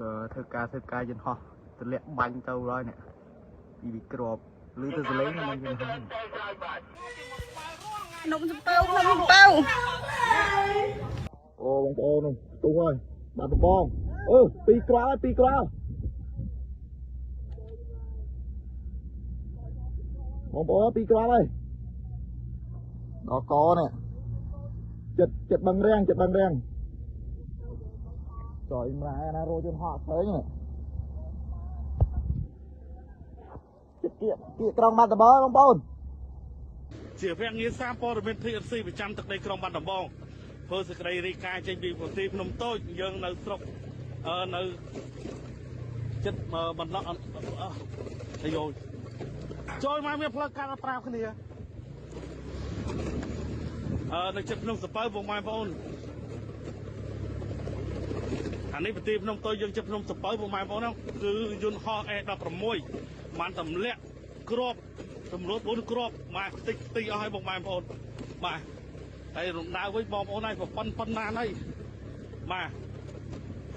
ធ្វើការធ្វើការយន្តហោះទម្លាក់បាញ់ទៅហើយនេះពីក្របឬទៅសលេងមិនយន្តហោះ នំសំពៅនំសំពៅ អូបងប្អូននោះផ្ទុះហើយបាត់ដំបងអឺពីរគ្រាប់ហើយពីរគ្រាប់បងប្អូនពីរគ្រាប់ហើយដល់កនេះចិត្តចិត្តបឹងរាំងចិត្តបឹងរាំងចុយម្លាណារោយន្តហោះផ្សេងនេះចិត្តគៀកគៀកក្រុងបាត់ដំបងបងប្អូន ជាវគ្គងារសារព័ត៌មាន TFC ប្រចាំទឹកដីក្រុងបាត់ដំបងធ្វើសេចក្តីរាយការណ៍ចេញពីប្រទេសភ្នំតូចយើងនៅស្រុកអឺនៅចិត្តបន្លក់អាយចូលមកមានផ្លូវកាត់ប្រាប់គ្នាអឺនៅចិត្តភ្នំសពៅបងប្អូនអានេះប្រទេសភ្នំតូចយើងចិត្តភ្នំសពៅបងប្អូនគឺយន្តហោះ A16 បានទម្លាក់គ្រាប់ចំនួន4គ្រាប់មកខ្ទេចខ្ទីអស់ហើយបងប្អូនបាទហើយរំដៅវិញបងប្អូនហើយប្រប៉ុនប៉ុណ្ណាហើយបាទ